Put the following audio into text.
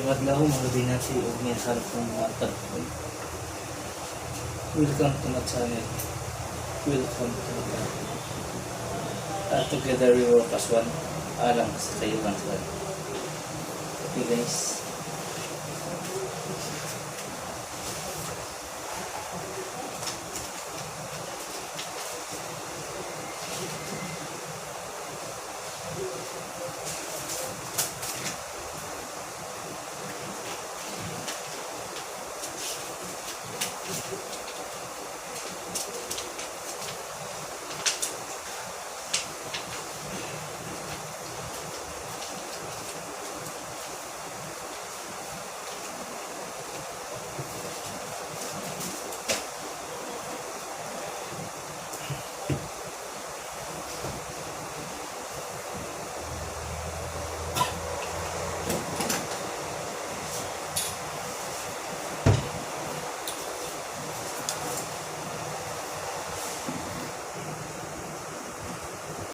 Maayong adlaw, mga binati ug minahal kong mga tagpon. Welcome to my channel. Welcome to my channel. Together we work as one. Alang sa kayuhan sa. Okay guys.